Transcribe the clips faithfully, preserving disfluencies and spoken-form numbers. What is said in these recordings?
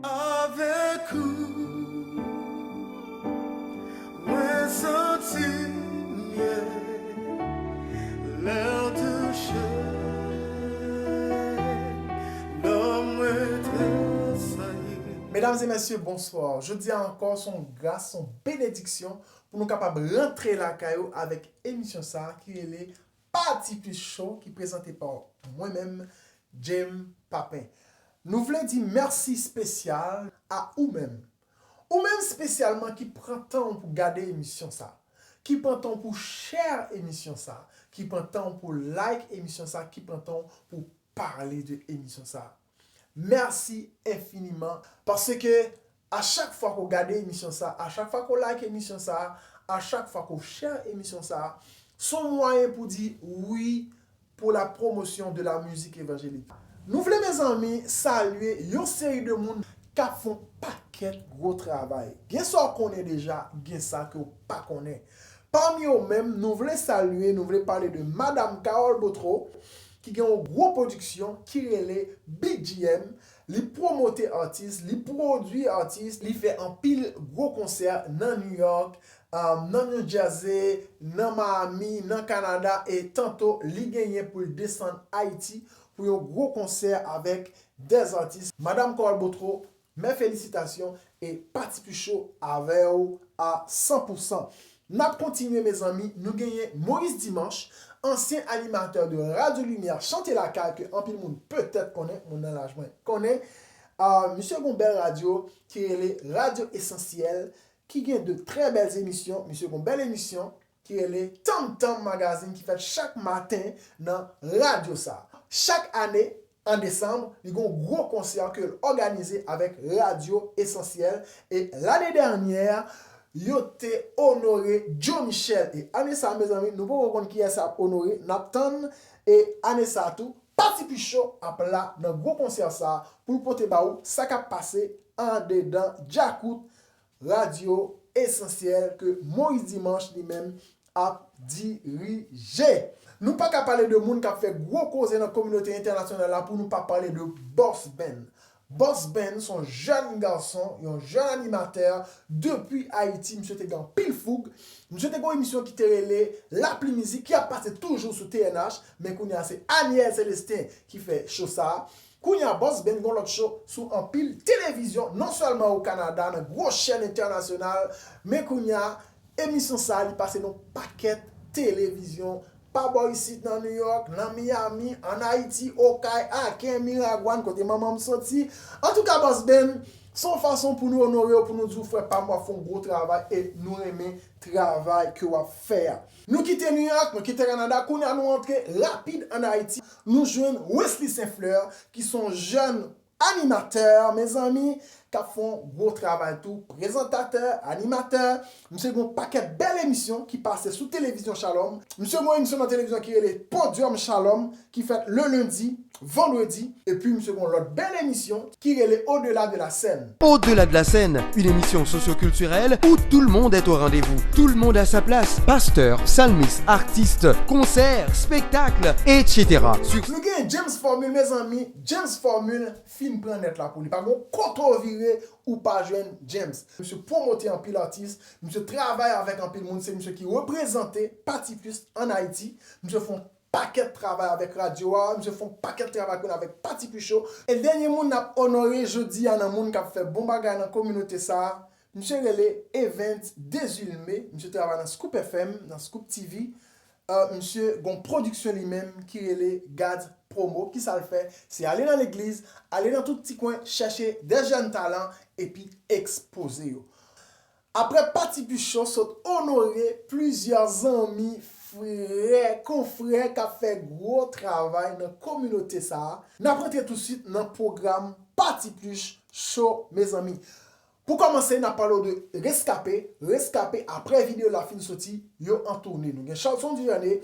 Avèk ou, mwen santi m byen. Lè w touche, nanm mwen tresayi. Medam e mesye, bonswa. Jodi a ankò, se yon gras, se yon benediksyon pou nou kapab rantre lakay ou avèk emisyon sa a ki rele Pati Plis Cho, ki prezante pa mwen menm, James Papin. Nou vle di mèsi espesyal a ou menm. Ou menm espesyalman ki pran tan w pou gade emisyon sa, ki pran tan w pou share emisyon sa, ki pran tan w pou like emisyon sa, ki pran tan w pou pale de emisyon sa. Mèsi enfiniman, paske a chak fwa ke w gade emisyon sa, a chak fwa ke w like emisyon sa, a chak fwa ke w share emisyon sa, se yon mwayen pou di wi pour la promotion de la musique évangélique. Nou vle, mezanmi, salye yon seri de moun k ap fè yon pakèt gwo travay. Gen sa w konnen deja, gen sa ke w pa konnen. Pami yo menm, nou vle salye, nou vle pale de Madam Carole Botreau, ki gen yon gwo pwodiksyon ki rele B G M. Li pwomote atis, li pwodui atis, li fè anpil gwo konsè nan New York, um, nan New Jersey, nan Miami, nan Kanada, e tanto li genyen pou l desann Ayiti pou yon gwo konsè avèk dè atis. Madam Carole Botreau, mes félicitations e Pati Plis Cho avè w a san pou san. N ap kontinye, mezanmi, nou genyen Moïse Dimanche, ansyen animatè de Radio Lumière Chante Lakay, ke anpil moun petèt konnen, moun nan laj mwen konnen. Ah, misye gen yon bèl radyo ki rele Radyo Esansyèl, ki gen de trè bèl emisyon. Misye gen yon bèl emisyon ki rele Tam Tam Magazine, ki fèt chak maten nan radyo sa. Chak ane, an desanm, li gen yon gwo konsè ke l òganize avèk Radyo Esansyèl. E lane dènyè, yo te onore Joe Michel. E ane sa, mezanmi, nou poko konn kiyès y ap onore. N ap tann. E ane sa tou, Pati Plis Cho ap la nan gwo konsè sa pou l pote ba ou sa k ap pase andedan djakout Radyo Esansyèl ke Moïse Dimanche li menm ap dirije. Nou pa ka pale de moun k ap fè gwo koze nan kominote entènasyonal la pou nou pa pale de Boss Ben. Boss Ben se yon jèn gason, yon jèn animatè depi Ayiti. Misye te gen anpil foug. Misye te gen yon emisyon ki te rele Lapli Mizik, ki ap pase toujou sou T N H, men kounye a se Aniel Célestin ki fè cho sa a. Kounye a, Boss Ben gen yon lòt cho sou anpil televizyon, non sèlman o Kanada, nan gwo chèn entènasyonal, men kounye a, emisyon sa a, li pase nan pakèt televizyon, pa bò isit nan New York, nan Miami, ann Ayiti, Okay, Aken, Miragwàn, kote manman m soti. Antouka, Boss Ben, se yon fason pou nou onore w, pou nou di w, frè pa m, w ap fè yon gwo travay e nou renmen travay ke w ap fè a. Nou kite New York, nou kite Kanada, kounye a nou antre rapid ann Ayiti. Nou jwenn Wesley Saint Fleur, ki se yon jèn animatè, mezanmi, k ap fè yon gwo travay tou, prezantatè, animatè. Misye gen yon pakèt bèl emisyon ki pase sou televizyon Shalom. Misye gen yon emisyon nan televizyon ki rele Podium Shalom, ki fèt le lendi, vandredi. Epi misye gen yon lòt bèl emisyon ki rele Au-delà de la scène. Au-delà de la scène, une émission socioculturelle où tout le monde est au rendez-vous. Tout le monde a sa place. Pasteur, psalmiste, artiste, concert, spectacle, et cetera. Sur Nou gen James Formule, mezanmi. James Formule fin pran nèt la pou li. Pa gen kote w vire, ou pa jwenn James. Misye pwomote anpil atis, misye travay avèk anpil moun, se misye ki reprezante Pati Plis ann Ayiti. Misye fè yon pakèt travay avèk radyo a, misye fè yon pakèt travay kounye a avèk Pati Plis Cho. E dènye moun n ap onore jodi a nan moun k ap fè bon bagay nan kominote sa a, misye rele Evens Desulme, misye travay nan Scoop F M, nan Scoop T V. Euh, misye gen yon pwodiksyon li menm ki rele God's Promo. Kisa l fè? Se ale nan legliz, ale nan tout ti kwen, chèche de jèn talan, epi ekspoze yo. Apre Pati Plis Cho sot onore plizyè zanmi, frè, konfrè k ap fè gwo travay nan kominote sa a, n ap rantre tousuit nan pwogram Pati Plis Cho, mezanmi. Pou kòmanse, n ap pale w de Reskape. Reskape, apre videyo la fin soti, yo an toune. Nou gen Charlson Duvernay,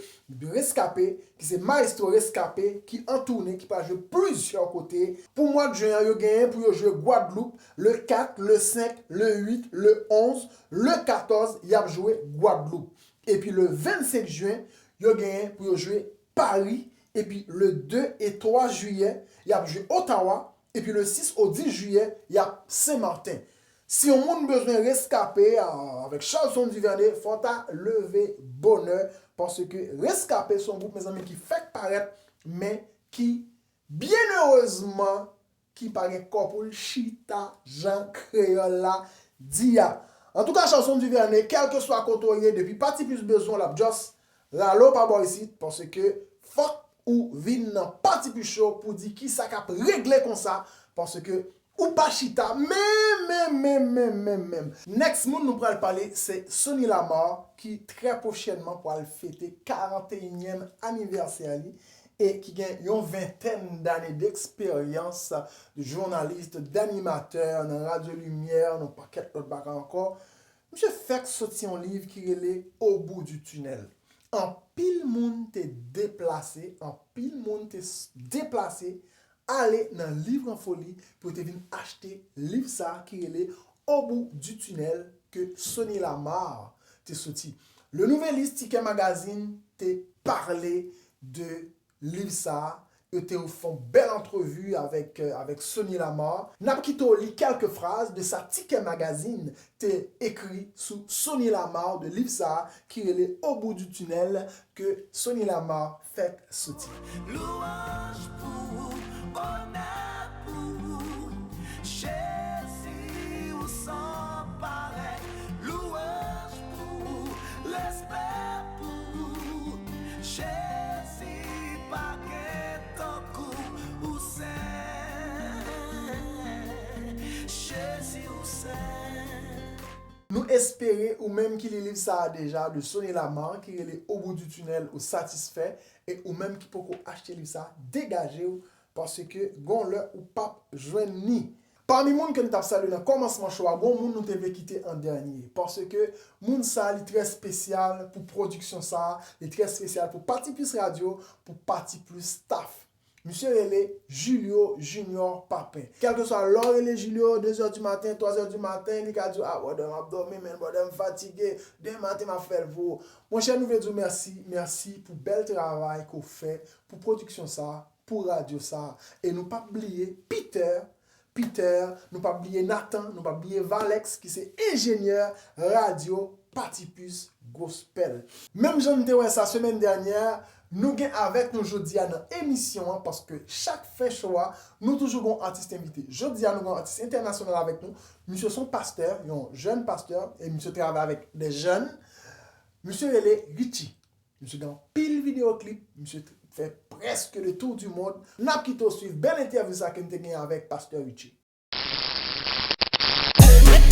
Reskape, ki se mayestwo Reskape, ki an toune, ki pral jwe plizyè kote. Pou mwa de jen an, yo genyen pou yo jwe Gwadloup, le kat, le senk, le uit, le onz, le katòz, y ap jwe Gwadloup. Epi le vennsenk jen, yo genyen pou yo jwe Pari. Epi le de e twa jiyè, y ap jwe Ottawa. Epi le sis au dis juillet, y ap Sen Maten. Si yon moun bezwen reskape, a, avèk Charlson Duvernay, fò w ta leve bonè, paske Reskape se yon gwoup, mezanmi, ki fèk parèt, men ki, byenerezman, ki pa gen kò pou l chita, jan kreyòl la di a. Antouka, Charlson Duvernay, kèlkeswa kote w ye, depi Pati Plis bezwen w, l ap just rale w pa bò isit, paske fòk ou vin nan Pati Plis Show pou di kisa k ap regle konsa, paske ou pa chita, menm, menm, menm, menm, menm, menm. Next moun nou pral pale, se Sonny Lamar, ki trè pwochènman pral fete karanteyinnyèm anivèsè li, e ki gen yon ventèn dane deksperyans de jounalis, d'animatè nan Radyo Limyè, nan pakèt lòt bagay ankò. Misye fèk soti yon liv ki rele Au bout du tunnel. Anpil moun te deplase, anpil moun te s-, deplase, ale nan Livre en Folie pou yo te vin achte liv sa a ki rele Au bout du tunnel ke Sonny Lamar te soti. Le Nouvelliste, Tikè Magazine, te pale de liv sa a. Yo te fè yon bèl antrevi avèk, euh, avèk Sonny Lamar. N ap kite w li kèlke fraz de sa Tikè Magazine te ekri sou Sonny Lamar, de liv sa a ki rele Au bout du tunnel, ke Sonny Lamar fèk soti. Louanj pou ou, onè pou ou, Jezi ou san parèy. Louanj pou ou, respè pou ou, Jezi pa gen tankou ou sen, Jezi ou sen. Nou espere ou menm ki li liv sa a deja de Sonny Lamar ki rele Au bout du tunnel ou satisfè, e ou menm ki poko achte liv sa a, degaje w, paske gon lè ou p ap jwenn ni. Pami moun ke n t ap salye nan kòmansman show a, gon moun nou te vle kite an dènye, paske moun sa a li trè espesyal pou pwodiksyon sa a, li trè espesyal pou Pati Plis Radyo, pou Pati Plis staff. Misye rele Julio Junior Papin. Kèlkeswa lè w rele Julio, de zè di maten, twa zè di maten, li ka di w, "Ah, brother, m ap dòmi, men brother, m fatige. Demen maten, m ap fè l pou ou." Monchè, nou vle di w mèsi, mèsi pou bèl travay ke w fè, pou pwodiksyon sa a, pou radyo sa a. E nou p ap bliye Peter, Peter, nou p ap bliye Nathan, nou p ap bliye Valex, ki se enjenyè radyo Pati Plis Gospel. Menm jan n te wè sa semèn dènyè, nou gen avèk nou jodi a nan emisyon an, paske chak fen show a, nou toujou gen yon atis envite. Jodi a, nou gen yon atis entènasyonal avèk nou. Misye se yon pastè, yon jèn pastè, e misye travay avèk de jèn. Misye rele Richie. Misye gen anpil videyo klip, misye t-, fè prèske le tour du monde. N ap kite w swiv bèl entèvyou sa ke n te gen avèk pastè Richie.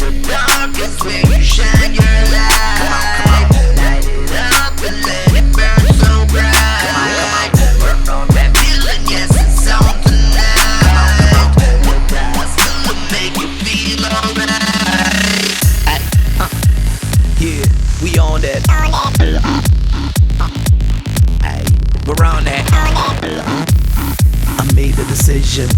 The darkest way you shine your light. Light it up and let it burn so bright. Work on that feeling, yes, it's on tonight. The gospel will make you feel alright. Ay, uh, yeah, we on that. Ay, we're on that. I made the decision.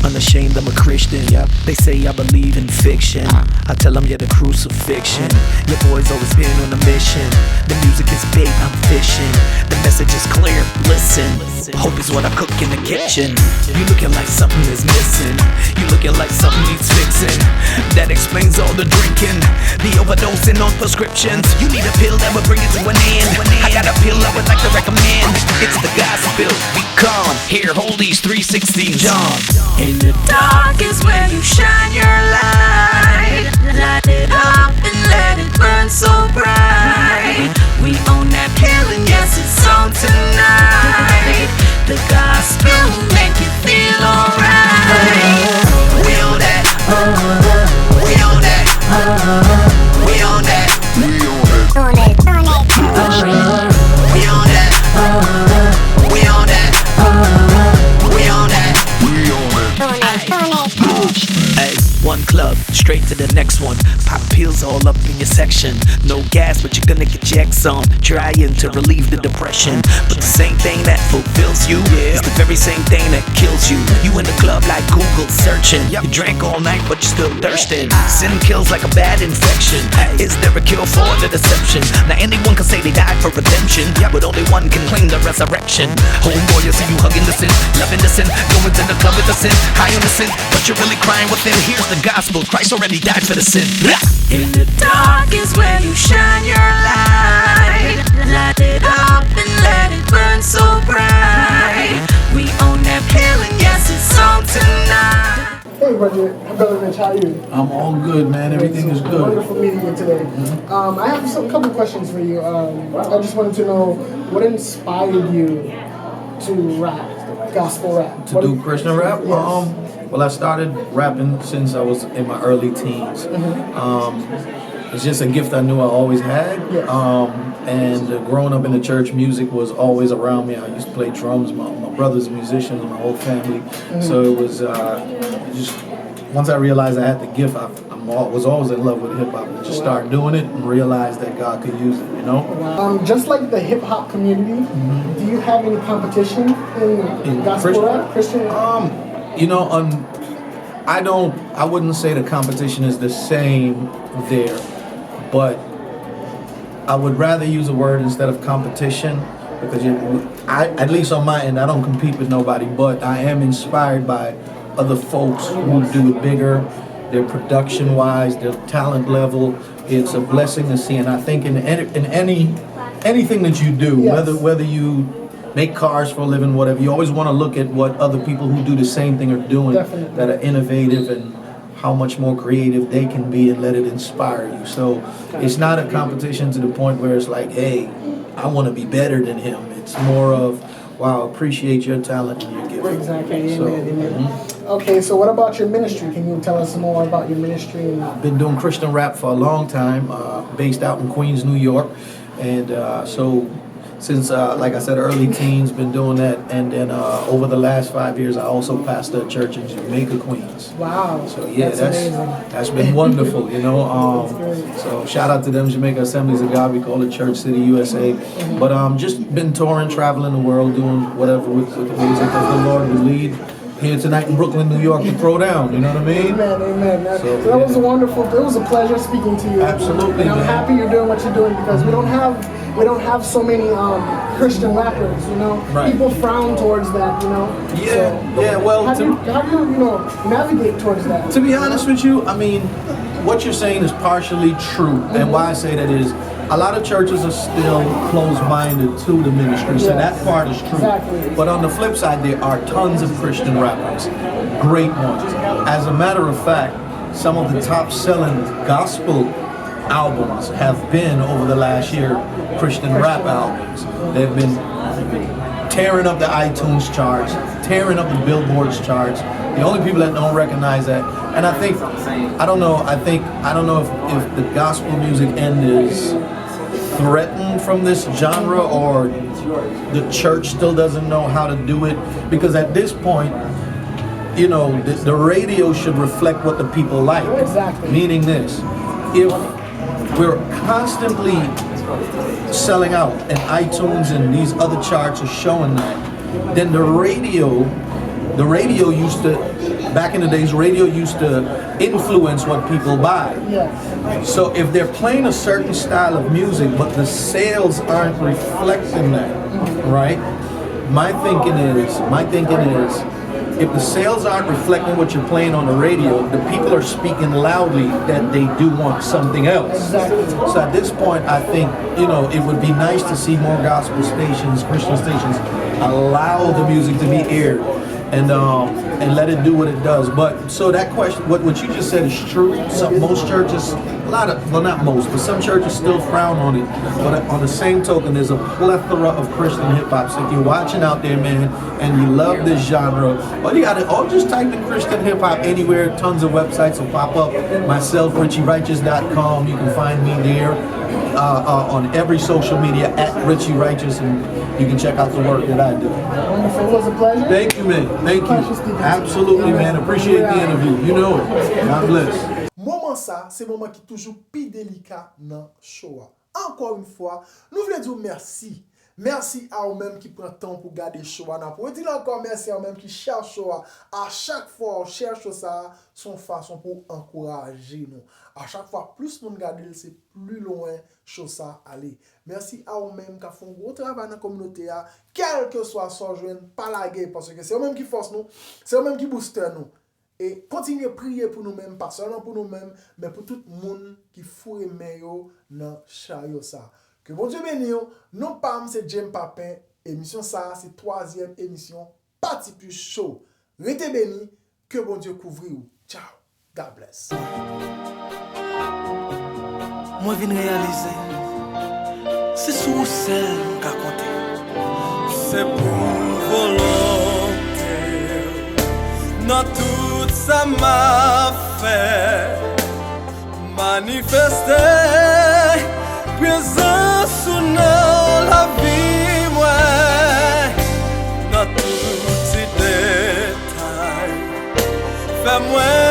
Unashamed, I'm a Christian. Yep. They say I believe in fiction. I tell 'em, yeah, the crucifixion. Your boy's always been on a mission. The music is big, I'm fishing. The message is clear, listen. Hope is what I cook in the kitchen. You looking like something is missing. You looking like something needs fixing. That explains all the drinking, the overdosing on prescriptions. You need a pill that will bring it to an end. I got a pill I would like to recommend. It's the gospel. We come here, hold these three sixteen John. In the dark is where you shine your light. Light it up and let it burn so bright. We own that pill and yes, it's on tonight. The gospel will make you feel alright. We own that. We own that. We own that. We own that. We own that. We own that. We own that. We own that. Ay. One club, straight to the next one. Pop pills all up in your section. No gas, but you're gonna get your ex on. Trying to relieve the depression. But the same thing that fulfills you is the very same thing that kills you. You in the club like Google searching. You drank all night, but you're still thirsting. Sin kills like a bad infection. Is there a cure for the deception? Now anyone can say they died for redemption, but only one can claim the resurrection. Homeboy, you see you hugging the sin, loving the sin, going to the club with the sin, high on the sin, but you're really crying within. Here's the gospel, Christ already died for the sin. In the dark is where you shine your light. Light it up and let it burn so bright. We own that hill and yes, it's on tonight. Hey, brother, brother Rich, how are you? I'm all good, man. Everything is good. Wonderful meeting you today. Um, I have some couple questions for you. Um, I just wanted to know what inspired you to rap, gospel rap. To do Christian rap? Yes. Um, well, I started rapping since I was in my early teens. Um, it's just a gift I knew I always had. Yes. Um, and uh, growing up in the church, music was always around me. I used to play drums. My, my brother's a musician, my whole family. So it was uh, just once I realized I had the gift, I I'm al- was always in love with hip hop. Just started doing it and realized that God could use it, you know? Um, just like the hip hop community, do you have any competition in gospel rap, Christian? Um, you know, un- I don't, I wouldn't say the competition is the same there, but I would rather use a word instead of competition because you, I, at least on my end, I don't compete with nobody, but I am inspired by other folks who do it bigger, their production wise, their talent level. It's a blessing to see, and I think in any, in any anything that you do, whether whether you make cars for a living, whatever, you always want to look at what other people who do the same thing are doing that are innovative and how much more creative they can be and let it inspire you. So it's not a competition to the point where it's like, hey, I want to be better than him. It's more of, wow, appreciate your talent and your gift. Exactly. So, amen. Amen. Okay, so what about your ministry? Can you tell us more about your ministry? And been doing Christian rap for a long time, uh, based out in Queens, New York. And uh, so since, uh, like I said, early teens, been doing that. And then uh, over the last five years, I also pastor a church in Jamaica, Queens. Wow. So yeah, that's that's, that's been wonderful, you know. Um, so shout out to them, Jamaica Assemblies of God. We call it Church City U S A. But um, just been touring, traveling the world, doing whatever with, with the music as the Lord would lead. Here tonight in Brooklyn, New York, to throw down. You know what I mean? Amen, amen. That, so, that was wonderful. It was a pleasure speaking to you. Absolutely, and I'm happy you're doing what you're doing because we don't have we don't have so many um, Christian rappers. You know, people frown towards that. You know, yeah, so, yeah. Well, how do you how do you you know navigate towards that? To be honest with you, I mean, what you're saying is partially true, and why I say that is a lot of churches are still closed minded to the ministry, so that part is true. Exactly. But on the flip side, there are tons of Christian rappers, great ones. As a matter of fact, some of the top selling gospel albums have been over the last year Christian rap albums. They've been tearing up the iTunes charts, tearing up the Billboards charts. The only people that don't recognize that, and I think, I don't know, I think, I don't know if, if the gospel music end is threatened from this genre or the church still doesn't know how to do it, because at this point, you know, the, the radio should reflect what the people like. Exactly. Meaning this, if we're constantly selling out and iTunes and these other charts are showing that, then the radio, the radio used to, back in the days, radio used to influence what people buy. Yes. So if they're playing a certain style of music, but the sales aren't reflecting that, right? My thinking is, my thinking is, if the sales aren't reflecting what you're playing on the radio, the people are speaking loudly that they do want something else. Exactly. So at this point, I think, you know, it would be nice to see more gospel stations, Christian stations, allow the music to be aired and um, and let it do what it does. But so that question, what, what you just said is true. Some, most churches, a lot of, well, not most, but some churches still frown on it. But on the same token, there's a plethora of Christian hip hop. So if you're watching out there, man, and you love this genre, all you gotta, all just type in Christian hip hop anywhere. Tons of websites will pop up. Myself, Richie Righteous dot com. You can find me there. Uh, uh, on every social media at Richie Righteous, and You can check out the work that I do. Wonderful. It was a pleasure. Thank you, man. Thank you. Pleasure speaking to you. Absolutely, man. Appreciate the interview. You know it. God bless. Moman sa, se moman ki toujou pi delika nan show a. Ankò yon fwa, nou vle di w mèsi. Mèsi a ou menm ki pran tan pou gade show a. N ap redi l ankò, mèsi a ou menm ki share show a. A chak fwa w share show sa a, se yon fason pou w ankouraje nou. A chak fwa plis moun gade l, se pli lwen show sa a ale. Mèsi a ou menm k ap fè yon gwo travay nan kominote a. Kèlkeswa sa w jwenn, pa lage, paske se ou menm ki fòs nou, se ou menm ki booster nou. E kontinye priye pou nou menm, pa sèlman pou nou menm, men pou tout moun ki foure men yo nan charyo sa. Ke Bondye beni w. Non pa m se James Papin. Emisyon sa a se twazyèm emisyon Pati Plis Show. Rete beni, ke Bondye kouvri w. Tchao. God bless. Mwen vin reyalize, se sou ou sèl m ka konte. Se pou volonte w nan tout sa m ap fè. Manifeste prezans ou nan lavi mwen, nan tout ti detay. Fè mwen